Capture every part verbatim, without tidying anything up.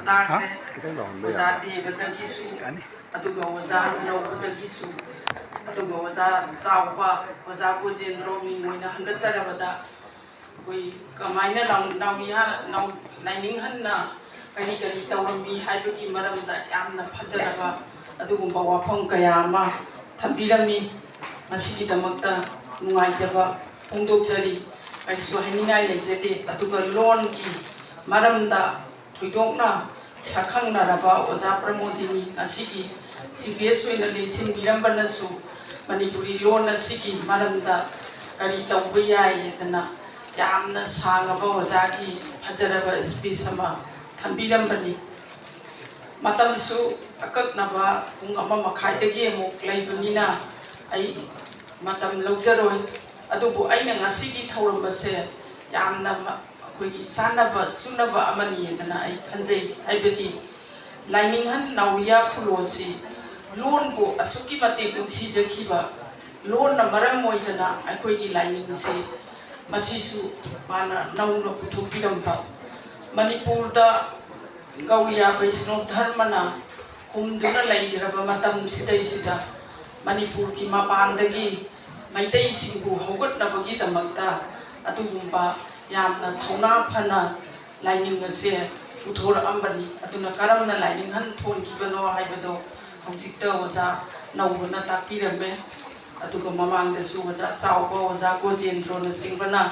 ꯇꯥꯈ꯭ꯔꯦ꯫ ꯑꯣꯖꯥ ꯗꯦꯕꯗꯒꯤꯁꯨ, ꯑꯗꯨꯒ ꯑꯣꯖꯥ ꯅꯧꯕꯗꯒꯤꯁꯨ, ꯑꯗꯨꯒ ꯑꯣꯖꯥ ꯆꯥꯎꯕ, ꯑꯣꯖꯥ ꯒꯣꯖꯦꯟꯗ꯭ꯔꯣ ꯃꯤꯡ ꯑꯣꯏꯅ ꯍꯪꯒꯠꯆꯔꯕꯗ, ꯑꯩꯈꯣꯏ ꯀꯃꯥꯏꯅ ꯅꯥꯎ-, ꯅꯥꯎꯔꯤꯍꯥ-, ꯅꯥꯎ-, ꯂꯥꯏꯅꯤꯡꯍꯟꯅ ꯀꯔꯤ ꯀꯔꯤ ꯇꯧꯔꯝꯃꯤ ꯍꯥꯏꯕꯒꯤ ꯃꯔꯝꯗ ꯌꯥꯝꯅ ꯐꯖꯔꯕ ꯑꯗꯨꯒꯨꯝꯕ ꯋꯥꯐꯝ ꯀꯌꯥ ꯑꯃ ꯊꯝꯕꯤꯔꯝꯃꯤ꯫ ꯃꯁꯤꯒꯤꯗꯃꯛꯇ ꯅꯨꯡꯉꯥꯏꯖꯕ ꯐꯣꯡꯗꯣꯛꯆꯔꯤ꯫ ꯀꯔꯤꯁꯨ ꯍꯥꯏꯅꯤꯡꯉꯥꯏ ꯂꯩꯖꯗꯦ꯫ ꯑꯗꯨꯒ ꯂꯣꯟꯒꯤ ꯃꯔꯝꯗ ꯊꯣꯏꯗꯣꯛꯅ ꯁꯛꯈꯪꯅꯔꯕ ꯑꯣꯖꯥ ꯄ꯭ꯔꯃꯣꯗꯤꯅꯤ ꯉꯁꯤꯒꯤ ꯁꯤ ꯕꯤ ꯑꯦꯁ ꯑꯣꯏꯅ ꯂꯦꯡꯁꯤꯟꯕꯤꯔꯝꯕꯅꯁꯨ ꯃꯅꯤꯄꯨꯔꯤ ꯂꯣꯟ ꯑꯁꯤꯒꯤ ꯃꯔꯝꯗ ꯀꯔꯤ ꯇꯧꯕ ꯌꯥꯏꯗꯅ ꯌꯥꯝꯅ ꯁꯥꯡꯉꯕ ꯑꯣꯖꯥꯒꯤ ꯐꯖꯔꯕ ꯁ꯭ꯄꯤꯆ ꯑꯃ ꯊꯝꯕꯤꯔꯝꯕꯅꯤ꯫ ꯃꯇꯝꯁꯨ ꯑꯀꯛꯅꯕ ꯄꯨꯡ ꯑꯃ ꯃꯈꯥꯏꯗꯒꯤ ꯑꯃꯨꯛ ꯂꯩꯕꯅꯤꯅ ꯑꯩ ꯃꯇꯝ ꯂꯧꯖꯔꯣꯏ꯫ ꯑꯗꯨꯕꯨ ꯑꯩꯅ ꯉꯁꯤꯒꯤ ꯊꯧꯔꯝ ꯑꯁꯦ ꯌꯥꯝꯅ ꯃ-, ꯑꯩꯈꯣꯏꯒꯤ ꯆꯥꯟꯅꯕ ꯆꯨꯅꯕ ꯑꯃꯅꯤꯗꯅ ꯑꯩ ꯈꯟꯖꯩ꯫ ꯍꯥꯏꯕꯗꯤ ꯂꯥꯏꯅꯤꯡꯍꯟ ꯅꯥꯎꯔꯤꯌꯥ ꯈꯨꯂꯣꯁꯤ ꯂꯣꯟꯕꯨ ꯑꯁꯨꯛꯀꯤ ꯃꯇꯤꯛ ꯅꯨꯡꯁꯤꯖꯈꯤꯕ, ꯂꯣꯟꯅ ꯃꯔꯝ ꯑꯣꯏꯗꯅ ꯑꯩꯈꯣꯏꯒꯤ ꯂꯥꯏꯅꯤꯡꯁꯤ ꯃꯁꯤꯁꯨ ꯃꯥꯅ ꯅꯧꯅ ꯄꯨꯊꯣꯛꯄꯤꯔꯝꯕ꯫ ꯃꯅꯤꯄꯨꯔꯗ ꯒꯧꯔꯤꯌꯥ ꯕꯩꯁꯅꯣ ꯙꯔꯃꯅ ꯍꯨꯝꯗꯨꯅ ꯂꯩꯈ꯭ꯔꯕ ꯃꯇꯝꯁꯤꯗꯩꯁꯤꯗ ꯃꯅꯤꯄꯨꯔꯒꯤ ꯃꯄꯥꯟꯗꯒꯤ ꯃꯩꯇꯩꯁꯤꯡꯕꯨ ꯍꯧꯒꯠꯅꯕꯒꯤꯗꯃꯛꯇ ꯑꯗꯨꯒꯨꯝꯕ ꯌꯥꯝꯅ ꯊꯧꯅꯥ ꯐꯅ ꯂꯥꯏꯅꯤꯡ ꯑꯁꯦ ꯄꯨꯊꯣꯔꯛꯑꯝꯕꯅꯤ꯫ ꯑꯗꯨꯅ ꯀꯔꯝꯅ ꯂꯥꯏꯅꯤꯡꯍꯟ ꯊꯣꯟꯈꯤꯕꯅꯣ ꯍꯥꯏꯕꯗꯣ ꯍꯧꯖꯤꯛꯇ ꯑꯣꯖꯥ ꯅꯧꯕꯅ ꯇꯥꯛꯄꯤꯔꯝꯃꯦ꯫ ꯑꯗꯨꯒ ꯃꯃꯥꯡꯗꯁꯨ ꯑꯣꯖꯥ ꯆꯥꯎꯕ, ꯑꯣꯖꯥ ꯒꯣꯖꯦꯟꯗ꯭ꯔꯣꯅꯆꯤꯡꯕꯅ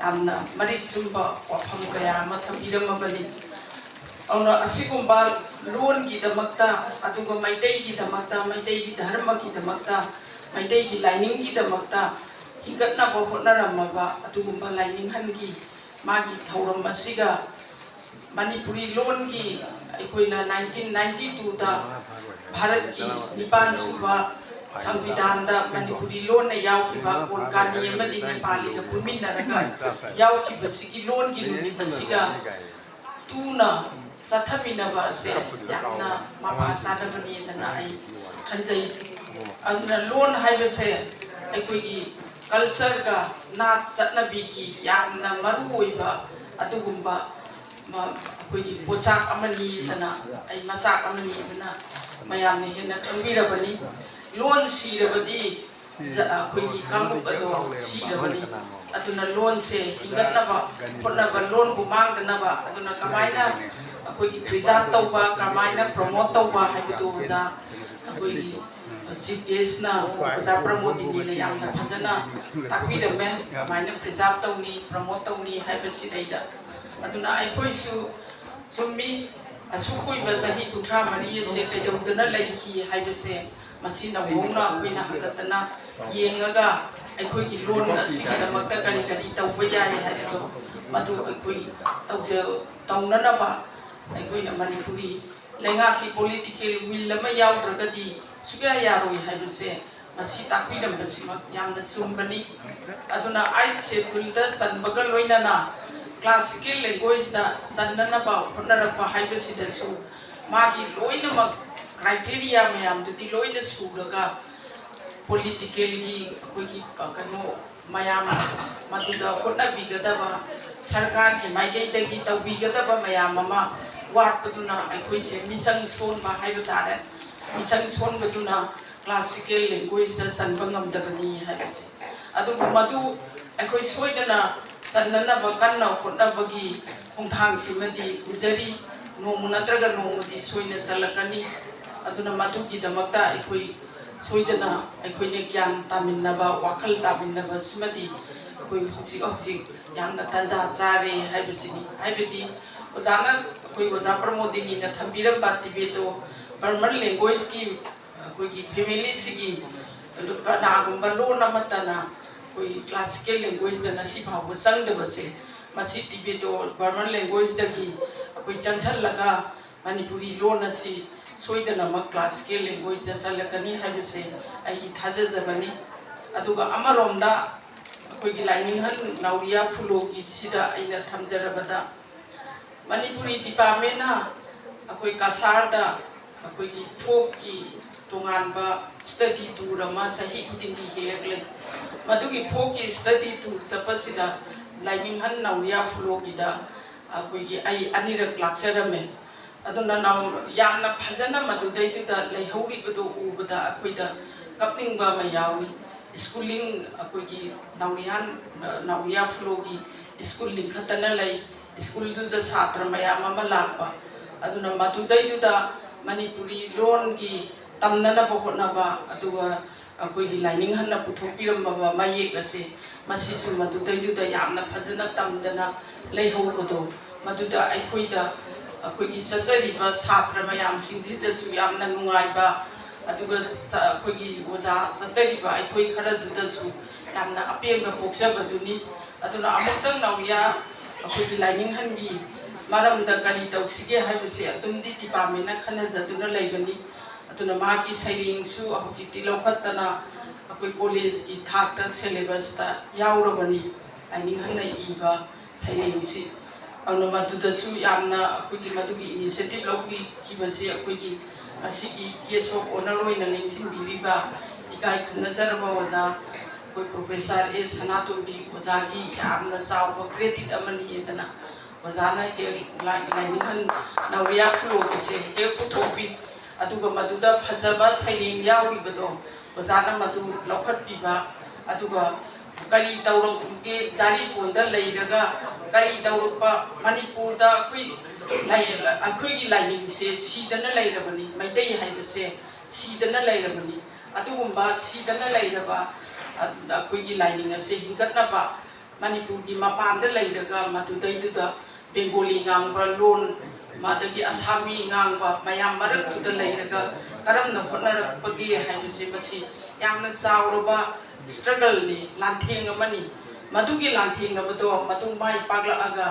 ꯌꯥꯝꯅ ꯃꯔꯤꯛ ꯆꯨꯝꯕ ꯋꯥꯐꯝ ꯀꯌꯥ ꯑꯃ ꯊꯝꯕꯤꯔꯝꯃꯕꯅꯤ꯫ ꯑꯗꯨꯅ ꯑꯁꯤꯒꯨꯝꯕ ꯂꯣꯟꯒꯤꯗꯃꯛꯇ, ꯑꯗꯨꯒ ꯃꯩꯇꯩꯒꯤꯗꯃꯛꯇ, ꯃꯩꯇꯩꯒꯤ ꯙꯔꯃꯒꯤꯗꯃꯛꯇ, ꯃꯩꯇꯩꯒꯤ ꯂꯥꯏꯅꯤꯡꯒꯤꯗꯃꯛꯇ ꯍꯤꯡꯒꯠꯅꯕ ꯍꯣꯠꯅꯔꯝꯃꯕ ꯑꯗꯨꯒꯨꯝꯕ ꯂꯥꯏꯅꯤꯡꯍꯟꯒꯤ ꯃꯥꯒꯤ ꯊꯧꯔꯝ ꯑꯁꯤꯒ ꯃꯅꯤꯄꯨꯔꯤ ꯂꯣꯟꯒꯤ ꯑꯩꯈꯣꯏꯅ nineteen ninety two ꯗ ꯚꯥꯔꯠꯀꯤ ꯅꯤꯄꯥꯟ ꯁꯨꯕ ꯁꯪꯕꯤꯙꯥꯟꯗ ꯃꯅꯤꯄꯨꯔꯤ ꯂꯣꯟꯅ ꯌꯥꯎꯈꯤꯕ ꯀꯣꯟꯀꯥꯅꯤ ꯑꯃꯗꯤ ꯅꯦꯄꯥꯂꯤꯒ ꯄꯨꯟꯃꯤꯟꯅꯔꯒ ꯌꯥꯎꯈꯤꯕꯁꯤꯒꯤ ꯂꯣꯟꯒꯤ ꯅꯨꯃꯤꯠ ꯑꯁꯤꯒ ꯇꯨꯅ ꯆꯠꯊꯃꯤꯟꯅꯕ ꯑꯁꯦ ꯌꯥꯝꯅ ꯃꯄꯥ ꯆꯥꯅꯕꯅꯦꯗꯅ ꯑꯩ ꯈꯟꯖꯩ꯫ ꯑꯗꯨꯅ ꯂꯣꯟ ꯍꯥꯏꯕꯁꯦ ꯑꯩꯈꯣꯏꯒꯤ culture ꯒ ꯅꯥꯠ ꯆꯠꯅꯕꯤꯒꯤ ꯌꯥꯝꯅ ꯃꯔꯨ ꯑꯣꯏꯕ ꯑꯗꯨꯒꯨꯝꯕ ꯑꯩꯈꯣꯏꯒꯤ ꯄꯣꯠꯆꯥꯛ ꯑꯃꯅꯤꯗꯅ, ꯑꯩ ꯃꯆꯥꯛ ꯑꯃꯅꯤꯗꯅ ꯃꯌꯥꯝꯅ ꯍꯦꯟꯅ ꯈꯪꯕꯤꯔꯕꯅꯤ꯫ ꯂꯣꯟ ꯁꯤꯔꯕꯗꯤ ꯖ-, ꯑꯩꯈꯣꯏꯒꯤ ꯀꯥꯡꯂꯨꯞ ꯑꯗꯣ ꯁꯤꯔꯕꯅꯤ꯫ ꯑꯗꯨꯅ ꯂꯣꯟꯁꯦ ꯍꯤꯡꯒꯠꯅꯕ ꯍꯣꯠꯅꯕ, ꯂꯣꯟꯕꯨ ꯃꯥꯡꯗꯅꯕ, ꯑꯗꯨꯅ ꯀꯃꯥꯏꯅ ꯑꯩꯈꯣꯏꯒꯤ preserve ꯇꯧꯕ, ꯀꯃꯥꯏꯅ promote ꯇꯧꯕ ꯍꯥꯏꯕꯗꯨ ꯑꯣꯖꯥ ꯑꯩꯈꯣꯏꯒꯤ Chief Guest ꯅ ꯑꯣꯖꯥ ꯄ꯭ꯔꯃꯣꯗꯤꯅꯤꯅ ꯌꯥꯝꯅ ꯐꯖꯅ ꯇꯥꯛꯄꯤꯔꯝꯃꯦ꯫ ꯀꯃꯥꯏꯅ preserve ꯇꯧꯅꯤ, promote ꯇꯧꯅꯤ ꯍꯥꯏꯕꯁꯤꯗꯩꯗ꯫ ꯑꯗꯨꯅ ꯑꯩꯈꯣꯏꯁꯨ ꯆꯨꯝꯃꯤ, ꯑꯁꯨꯛ ꯀꯨꯏꯕ ꯆꯍꯤ ꯀꯨꯟꯊ꯭ꯔꯥ ꯃꯔꯤ ꯑꯁꯦ ꯀꯩꯗꯧꯗꯅ ꯂꯩꯈꯤ ꯍꯥꯏꯕꯁꯦ ꯃꯁꯤ ꯅꯧꯍꯧꯅ ꯑꯩꯈꯣꯏꯅ ꯍꯪꯒꯠꯇꯅ ꯌꯦꯡꯉꯒ ꯑꯩꯈꯣꯏꯒꯤ ꯂꯣꯟ ꯑꯁꯤꯒꯤꯗꯃꯛꯇ ꯀꯔꯤ ꯀꯔꯤ ꯇꯧꯕ ꯌꯥꯏ ꯍꯥꯏꯕꯗꯣ ꯃꯗꯨ ꯑꯩꯈꯣꯏ ꯇꯧꯖ-, ꯇꯧꯅꯅꯕ ꯑꯩꯈꯣꯏꯅ ꯃꯅꯤꯄꯨꯔꯤ ꯂꯩꯉꯥꯛꯀꯤ political will ꯑꯃ ꯌꯥꯎꯗ꯭ꯔꯒꯗꯤ ꯁꯨꯛꯌꯥ ꯌꯥꯔꯣꯏ ꯍꯥꯏꯕꯁꯦ ꯃꯁꯤ ꯇꯥꯛꯄꯤꯔꯝꯕꯁꯤꯃꯛ ꯌꯥꯝꯅ ꯆꯨꯝꯕꯅꯤ꯫ ꯑꯗꯨꯅ Eighth Schedule ꯗ ꯆꯟꯕꯒ ꯂꯣꯏꯅꯅ classical language ꯇ ꯆꯟꯅꯅꯕ ꯍꯣꯠꯅꯔꯛꯄ ꯍꯥꯏꯕꯁꯤꯗꯁꯨ ꯃꯥꯒꯤ ꯂꯣꯏꯅꯃꯛ criteria ꯃꯌꯥꯝꯗꯨꯗꯤ ꯂꯣꯏꯅ ꯁꯨꯔꯒ political ꯒꯤ ꯑꯩꯈꯣꯏꯒꯤ, ꯑ, ꯀꯩꯅꯣ ꯃꯌꯥꯝ ꯃꯗꯨꯗ ꯍꯣꯠꯅꯕꯤꯒꯗꯕ, ꯁꯔꯀꯥꯔꯒꯤ ꯃꯥꯏꯀꯩꯗꯒꯤ ꯇꯧꯕꯤꯒꯗꯕ ꯃꯌꯥꯝ ꯑꯃ ꯋꯥꯠꯄꯗꯨꯅ ꯑꯩꯈꯣꯏꯁꯦ ꯃꯤꯆꯪ ꯁꯣꯟꯕ ꯍꯥꯏꯕ ꯇꯥꯔꯦ꯫ ꯃꯤꯆꯪ ꯁꯣꯟꯕꯗꯨꯅ classical language ꯇ ꯆꯟꯕ ꯉꯝꯗꯕꯅꯤ ꯍꯥꯏꯕꯁꯦ꯫ ꯑꯗꯨꯕꯨ ꯃꯗꯨ ꯑꯩꯈꯣꯏ ꯁꯣꯏꯗꯅ ꯆꯟꯅꯅꯕ ꯀꯟꯅ ꯍꯣꯠꯅꯕꯒꯤ ꯈꯣꯡꯊꯥꯡꯁꯤꯃꯗꯤ ꯎꯖꯔꯤ꯫ ꯅꯣꯡꯃ ꯅꯠꯇ꯭ꯔꯒ ꯅꯣꯡꯃꯗꯤ ꯁꯣꯏꯅ ꯆꯜꯂꯛꯀꯅꯤ꯫ ꯑꯗꯨꯅ ꯃꯗꯨꯒꯤꯗꯃꯛꯇ ꯑꯩꯈꯣꯏ ꯁꯣꯏꯗꯅ ꯑꯩꯈꯣꯏꯅ ꯒ꯭ꯌꯥꯟ ꯇꯥꯃꯤꯟꯅꯕ, ꯋꯥꯈꯜ ꯇꯥꯃꯤꯟꯅꯕꯁꯤꯃꯗꯤ ꯑꯩꯈꯣꯏ ꯍꯧꯖꯤꯛ ꯍꯧꯖꯤꯛ ꯌꯥꯝꯅ ꯇꯥꯟꯖꯥ ꯆꯥꯔꯦ ꯍꯥꯏꯕꯁꯤꯅꯤ꯫ ꯍꯥꯏꯕꯗꯤ ꯑꯣꯖꯥꯅ, ꯑꯩꯈꯣꯏ ꯑꯣꯖꯥ ꯄ꯭ꯔꯃꯣꯗꯤꯅꯤꯅ ꯊꯝꯕꯤꯔꯝꯕ Tibeto Burman language ꯀꯤ ꯑꯩꯈꯣꯏꯒꯤ family ꯁꯤꯒꯤ ꯀꯅꯥꯒꯨꯝꯕ ꯂꯣꯟ ꯑꯃꯠꯇꯅ ꯑꯩꯈꯣꯏ classical language ꯇ ꯉꯁꯤ ꯐꯥꯎꯕ ꯆꯪꯗꯕꯁꯦ, ꯃꯁꯤ Tibeto Burman language ꯇꯒꯤ ꯑꯩꯈꯣꯏ ꯆꯪꯁꯜꯂꯒ ꯃꯅꯤꯄꯨꯔꯤ ꯂꯣꯟ ꯑꯁꯤ ꯁꯣꯏꯗꯅꯃꯛ classical language ꯇ ꯆꯜꯂꯛꯀꯅꯤ ꯍꯥꯏꯕꯁꯦ ꯑꯩꯒꯤ ꯊꯥꯖꯖꯕꯅꯤ꯫ ꯑꯗꯨꯒ ꯑꯃꯔꯣꯝꯗ ꯑꯩꯈꯣꯏꯒꯤ ꯂꯥꯏꯅꯤꯡꯍꯟ ꯅꯥꯎꯔꯤꯌꯥ ꯐꯨꯂꯣꯒꯤꯁꯤꯗ ꯑꯩꯅ ꯊꯝꯖꯔꯕꯗ, ꯃꯅꯤꯄꯨꯔꯤ department ꯅ ꯑꯩꯈꯣꯏ ꯀꯁꯥꯔꯗ ꯑꯩꯈꯣꯏꯒꯤ folk ꯀꯤ ꯇꯣꯉꯥꯟꯕ study tour ꯑꯃ ꯆꯍꯤ ꯈꯨꯗꯤꯡꯒꯤ ꯍꯦꯛ ꯍꯦꯛ ꯂꯩ꯫ ꯃꯗꯨꯒꯤ folk ꯀꯤ study tour ꯆꯠꯄꯁꯤꯗ ꯂꯥꯏꯅꯤꯡꯍꯟ ꯅꯥꯎꯔꯤꯌꯥ ꯐꯨꯂꯣꯒꯤꯗ ꯑꯩꯈꯣꯏꯒꯤ ꯑꯩ ꯑꯅꯤꯔꯛ ꯂꯥꯛꯆꯔꯝꯃꯦ꯫ ꯑꯗꯨꯅ ꯅꯥꯎ-, ꯌꯥꯝꯅ ꯐꯖꯅ ꯃꯗꯨꯗꯩꯗꯨꯗ ꯂꯩꯍꯧꯔꯤꯕꯗꯨ ꯎꯕꯗ ꯑꯩꯈꯣꯏꯗ ꯀꯞꯅꯤꯡꯕ ꯑꯃ ꯌꯥꯎꯏ꯫ ꯁ꯭ꯀꯨꯂꯤꯡ ꯑꯩꯈꯣꯏꯒꯤ ꯅꯥꯎꯔꯤꯌꯥꯟ, ꯅꯥꯎꯔꯤꯌꯥ ꯐ꯭ꯂꯣꯒꯤ ꯁ꯭ꯀꯨꯜ ꯂꯤꯡꯈꯠꯇꯅ ꯂꯩ꯫ ꯁ꯭ꯀꯨꯜꯗꯨꯗ ꯁꯥꯇ꯭ꯔ ꯃꯌꯥꯝ ꯑꯃ ꯂꯥꯛꯄ, ꯑꯗꯨꯅ ꯃꯗꯨꯗꯩꯗꯨꯗ ꯃꯅꯤꯄꯨꯔꯤ ꯂꯣꯟꯒꯤ ꯇꯝꯅꯅꯕ ꯍꯣꯠꯅꯕ, ꯑꯗꯨꯒ ꯑꯩꯈꯣꯏꯒꯤ ꯂꯥꯏꯅꯤꯡꯍꯟꯅ ꯄꯨꯊꯣꯛꯄꯤꯔꯝꯃꯕ ꯃꯌꯦꯛ ꯑꯁꯦ, ꯃꯁꯤꯁꯨ ꯃꯗꯨꯗꯩꯗꯨꯗ ꯌꯥꯝꯅ ꯐꯖꯅ ꯇꯝꯗꯅ ꯂꯩꯍꯧꯕꯗꯣ, ꯃꯗꯨꯗ ꯑꯩꯈꯣꯏꯗ, ꯑꯩꯈꯣꯏꯒꯤ ꯆꯠꯆꯔꯤꯕ ꯁꯥꯇ꯭ꯔ ꯃꯌꯥꯝꯁꯤꯡꯁꯤꯗꯁꯨ ꯌꯥꯝꯅ ꯅꯨꯡꯉꯥꯏꯕ, ꯑꯗꯨꯒ ꯆ-, ꯑꯩꯈꯣꯏꯒꯤ ꯑꯣꯖꯥ ꯆꯠꯆꯔꯤꯕ ꯑꯩꯈꯣꯏ ꯈꯔꯗꯨꯗꯁꯨ ꯌꯥꯝꯅ ꯑꯄꯦꯟꯕ ꯄꯣꯛꯆꯕꯗꯨꯅꯤ꯫ ꯑꯗꯨꯅ ꯑꯃꯨꯛꯇꯪ ꯅꯥꯎꯔꯤꯌꯥ ꯑꯩꯈꯣꯏꯒꯤ ꯂꯥꯏꯅꯤꯡꯍꯟꯒꯤ ꯃꯔꯝꯗ ꯀꯔꯤ ꯇꯧꯁꯤꯒꯦ ꯍꯥꯏꯕꯁꯦ ꯑꯗꯨꯝꯗꯤ ꯗꯤꯄꯥꯔꯠꯃꯦꯟꯅ ꯈꯟꯅꯖꯗꯨꯅ ꯂꯩꯕꯅꯤ꯫ ꯑꯗꯨꯅ ꯃꯥꯒꯤ ꯁꯩꯔꯦꯡꯁꯨ ꯍꯧꯖꯤꯛꯇꯤ ꯂꯧꯈꯠꯇꯅ ꯑꯩꯈꯣꯏ ꯀꯣꯂꯦꯖꯀꯤ ꯊꯥꯛꯇ ꯁꯦꯂꯦꯕꯁꯇ ꯌꯥꯎꯔꯕꯅꯤ, ꯂꯥꯏꯅꯤꯡꯍꯟꯅ ꯏꯕ ꯁꯩꯔꯦꯡꯁꯤ꯫ ꯑꯗꯨꯅ ꯃꯗꯨꯗꯁꯨ ꯌꯥꯝꯅ ꯑꯩꯈꯣꯏꯒꯤ ꯃꯗꯨꯒꯤ ꯏꯅꯤꯁꯤꯌꯦꯇꯤꯚ ꯂꯧꯕꯤꯈꯤꯕꯁꯤ ꯑꯩꯈꯣꯏꯒꯤ ꯉꯁꯤꯒꯤ ꯒꯦꯁ ꯑꯣꯐ ꯑꯣꯅꯔ ꯑꯣꯏꯅ ꯂꯦꯡꯁꯤꯟꯕꯤꯔꯤꯕ ꯏꯀꯥꯏ ꯈꯨꯝꯅꯖꯔꯕ ꯑꯣꯖꯥ ꯑꯩꯈꯣꯏ ꯄ꯭ꯔꯣꯐꯦꯁꯔ ꯑꯦ ꯁꯅꯥꯇꯣꯝꯕꯤ ꯑꯣꯖꯥꯒꯤ ꯌꯥꯝꯅ ꯆꯥꯎꯕ ꯀ꯭ꯔꯦꯗꯤꯠ ꯑꯃꯅꯤ ꯍꯥꯏꯗꯅ ꯑꯣꯖꯥꯅ ꯍꯦꯛ ꯂꯥꯏ-, ꯂꯥꯏꯅꯤꯡꯍꯟ ꯅꯥꯎꯔꯤꯌꯥ ꯈꯨꯂꯣꯛꯄꯁꯦ ꯍꯦꯛ ꯄꯨꯊꯣꯛꯄꯤ꯫ ꯑꯗꯨꯒ ꯃꯗꯨꯗ ꯐꯖꯕ ꯁꯩꯔꯦꯡ ꯌꯥꯎꯔꯤꯕꯗꯣ ꯑꯣꯖꯥꯅ ꯃꯗꯨ ꯂꯧꯈꯠꯄꯤꯕ, ꯑꯗꯨꯒ ꯀꯔꯤ ꯇꯧꯔꯛꯀꯦ, ꯖꯥꯔꯤꯀꯣꯟꯗ ꯂꯩꯔꯒ ꯀꯔꯤ ꯇꯧꯔꯛꯄ, ꯃꯅꯤꯄꯨꯔꯗ ꯑꯩꯈꯣꯏ ꯂꯥꯏ-, ꯑꯩꯈꯣꯏꯒꯤ ꯂꯥꯏꯅꯤꯡꯁꯦ ꯁꯤꯗꯅ ꯂꯩꯔꯕꯅꯤ, ꯃꯩꯇꯩ ꯍꯥꯏꯕꯁꯦ ꯁꯤꯗꯅ ꯂꯩꯔꯕꯅꯤ꯫ ꯑꯗꯨꯒꯨꯝꯕ ꯁꯤꯗꯅ ꯂꯩꯔꯕ, ꯑ, ꯑꯩꯈꯣꯏꯒꯤ ꯂꯥꯏꯅꯤꯡ ꯑꯁꯦ ꯍꯤꯡꯒꯠꯅꯕ ꯃꯅꯤꯄꯨꯔꯒꯤ ꯃꯄꯥꯟꯗ ꯂꯩꯔꯒ ꯃꯗꯨꯗꯩꯗꯨꯗ ꯕꯦꯡꯒꯣꯂꯤ ꯉꯥꯡꯕ ꯂꯣꯟ, ꯑꯗꯒꯤ ꯑꯁꯥꯃꯤ ꯉꯥꯡꯕ ꯃꯌꯥꯝ ꯃꯔꯛꯇꯨꯗ ꯂꯩꯔꯒ ꯀꯔꯝꯅ ꯍꯣꯠꯅꯔꯛꯄꯒꯦ ꯍꯥꯏꯕꯁꯦ ꯃꯁꯤ ꯌꯥꯝꯅ ꯆꯥꯎꯔꯕ ꯁ꯭ꯇ꯭ꯔꯒꯜꯅꯤ, ꯂꯥꯟꯊꯦꯡ ꯑꯃꯅꯤ꯫ ꯃꯗꯨꯒꯤ ꯂꯥꯟꯊꯦꯡꯅꯕꯗꯣ ꯃꯗꯨ ꯃꯥꯏ ꯄꯥꯛꯂꯛꯑꯒ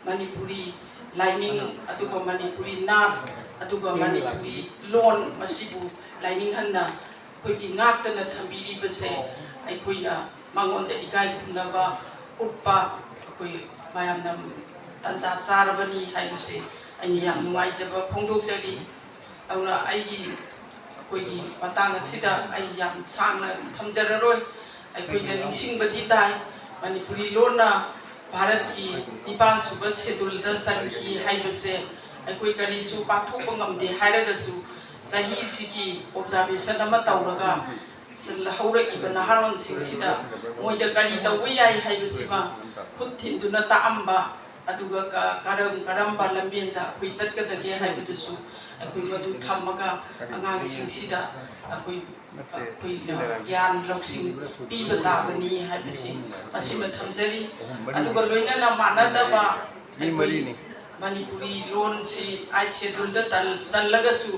ꯃꯅꯤꯄꯨꯔꯤ ꯂꯥꯏꯅꯤꯡ, ꯑꯗꯨꯒ ꯃꯅꯤꯄꯨꯔꯤ ꯅꯥꯠ, ꯑꯗꯨꯒ ꯃꯅꯤꯄꯨꯔꯤ ꯂꯣꯟ ꯃꯁꯤꯕꯨ ꯂꯥꯏꯅꯤꯡꯍꯟꯅ ꯑꯩꯈꯣꯏꯒꯤ ꯉꯥꯛꯇꯅ ꯊꯝꯕꯤꯔꯤꯕꯁꯦ ꯑꯩꯈꯣꯏꯅ ꯃꯉꯣꯟꯗ ꯏꯀꯥꯏ ꯈꯨꯝꯅꯕ ꯎꯠꯄ ꯑꯩꯈꯣꯏ ꯃꯌꯥꯝꯅ ꯇꯟꯖꯥ ꯆꯥꯔꯕꯅꯤ ꯍꯥꯏꯕꯁꯦ ꯑꯩꯅ ꯌꯥꯝ ꯅꯨꯡꯉꯥꯏꯖꯕ ꯐꯣꯡꯗꯣꯛꯆꯔꯤ꯫ ꯑꯗꯨꯅ ꯑꯩꯒꯤ, ꯑꯩꯈꯣꯏꯒꯤ ꯃꯇꯥꯡ ꯑꯁꯤꯗ ꯑꯩ ꯌꯥꯝ ꯁꯥꯡꯅ ꯊꯝꯖꯔꯔꯣꯏ꯫ ꯑꯩꯈꯣꯏꯅ ꯅꯤꯡꯁꯤꯡꯕꯗꯤ ꯇꯥꯏ, ꯃꯅꯤꯄꯨꯔꯤ ꯂꯣꯟꯅ ꯚꯥꯔꯠꯀꯤ ꯅꯤꯄꯥꯟ ꯁꯨꯕ ꯁꯦꯗꯨꯜꯗ ꯆꯟꯈꯤ ꯍꯥꯏꯕꯁꯦ ꯑꯩꯈꯣꯏ ꯀꯔꯤꯁꯨ ꯄꯥꯡꯊꯣꯛꯄ ꯉꯝꯗꯦ ꯍꯥꯏꯔꯒꯁꯨ, ꯆꯍꯤꯁꯤꯒꯤ ꯑꯣꯕꯖꯥꯔꯕꯦꯁꯟ ꯑꯃ ꯇꯧꯔꯒ ꯍꯧꯔꯛꯏꯕ ꯅꯍꯥꯔꯣꯟꯁꯤꯡꯁꯤꯗ ꯃꯣꯏꯗ ꯀꯔꯤ ꯇꯧꯕ ꯌꯥꯏ ꯍꯥꯏꯕꯁꯤꯃ ꯈꯨꯠ ꯊꯤꯟꯗꯨꯅ ꯇꯥꯛꯑꯝꯕ, ꯑꯗꯨꯒ ꯀ-, ꯀꯔꯝ ꯀꯔꯝꯕ ꯂꯝꯕꯦꯟꯗ ꯑꯩꯈꯣꯏ ꯆꯠꯀꯗꯒꯦ ꯍꯥꯏꯕꯗꯨꯁꯨ ꯑꯩꯈꯣꯏ ꯃꯗꯨ ꯊꯝꯃꯒ ꯑꯉꯥꯡꯁꯤꯡꯁꯤꯗ ꯑꯩꯈꯣꯏ ꯑꯩꯈꯣꯏꯅ ꯒ꯭ꯌꯥꯟ ꯂꯧꯁꯤꯡ ꯄꯤꯕ ꯇꯥꯕꯅꯤ ꯍꯥꯏꯕꯁꯤ ꯃꯁꯤꯃ ꯊꯝꯖꯔꯤ꯫ ꯑꯗꯨꯒ ꯂꯣꯏꯅꯅ ꯃꯥꯟꯅꯗꯕ ꯑꯩꯈꯣꯏ ꯃꯅꯤꯄꯨꯔꯤ ꯂꯣꯟꯁꯤ ꯑꯥꯏꯠ ꯁꯦꯗꯨꯜꯗ ꯇꯜ-, ꯆꯜꯂꯒꯁꯨ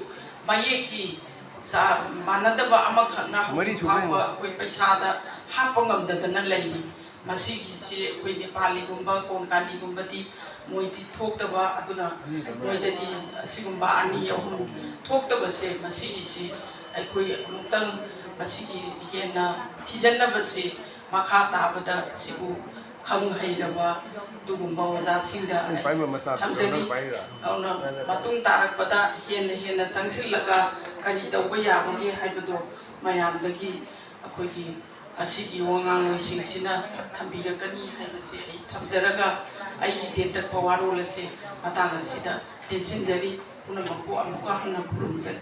ꯃꯌꯦꯛꯀꯤ ꯆꯥ-, ꯃꯥꯟꯅꯗꯕ ꯑꯃꯈꯛꯅ ꯍꯧꯖꯤꯛ ꯐꯥꯎꯕ ꯑꯩꯈꯣꯏ ꯄꯩꯁꯥꯗ ꯍꯥꯞꯄ ꯉꯝꯗꯗꯅ ꯂꯩꯔꯤ꯫ ꯃꯁꯤꯒꯤꯁꯤ ꯑꯩꯈꯣꯏ ꯅꯦꯄꯥꯂꯤꯒꯨꯝꯕ ꯀꯣꯟꯀꯥꯅꯤꯒꯨꯝꯕꯗꯤ ꯃꯣꯏꯗꯤ ꯊꯣꯛꯇꯕ, ꯑꯗꯨꯅ ꯃꯣꯏꯗꯗꯤ ꯑꯁꯤꯒꯨꯝꯕ ꯑꯅꯤ ꯑꯍꯨꯝ ꯊꯣꯛꯇꯕꯁꯦ, ꯃꯁꯤꯒꯤꯁꯤ ꯑꯩꯈꯣꯏ ꯑꯃꯨꯛꯇꯪ ꯃꯁꯤꯒꯤ ꯍꯦꯟꯅ ꯊꯤꯖꯤꯟꯅꯕꯁꯤ ꯃꯈꯥ ꯇꯥꯕꯗ ꯁꯤꯕꯨ ꯈꯪ ꯍꯩꯔꯕ ꯑꯗꯨꯒꯨꯝꯕ ꯑꯣꯖꯥꯁꯤꯡꯗ ꯑꯩ ꯊꯝꯖꯔꯤ꯫ ꯑꯗꯨꯅ ꯃꯇꯨꯡ ꯇꯥꯔꯛꯄꯗ ꯍꯦꯟꯅ ꯍꯦꯟꯅ ꯆꯪꯁꯤꯜꯂꯒ ꯀꯔꯤ ꯇꯧꯕ ꯌꯥꯕꯒꯦ ꯍꯥꯏꯕꯗꯣ ꯃꯌꯥꯝꯗꯒꯤ ꯑꯩꯈꯣꯏꯒꯤ ꯑꯁꯤꯒꯤ ꯋꯥꯉꯥꯡꯂꯣꯏꯁꯤꯡꯁꯤꯅ ꯊꯝꯕꯤꯔꯛꯀꯅꯤ ꯍꯥꯏꯕꯁꯤ ꯑꯩ ꯊꯝꯖꯔꯒ, ꯑꯩꯒꯤ ꯇꯦꯟꯇꯛꯄ ꯋꯥꯔꯣꯜ ꯑꯁꯤ ꯃꯇꯥꯡ ꯑꯁꯤꯗ ꯇꯦꯟꯁꯤꯟꯖꯔꯤ꯫ ꯄꯨꯝꯅꯃꯛꯄꯨ ꯑꯃꯨꯛꯀ ꯍꯟꯅ ꯈꯨꯔꯨꯝꯖꯔꯤ꯫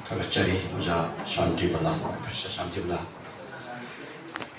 ꯊꯥꯒꯠꯆꯔꯤ ꯑꯣꯖꯥ ꯁꯥꯟꯇꯤꯕꯂꯥ, ꯄ꯭ꯔꯣꯐꯦꯁꯔ ꯁꯥꯟꯇꯤꯕꯂꯥ꯫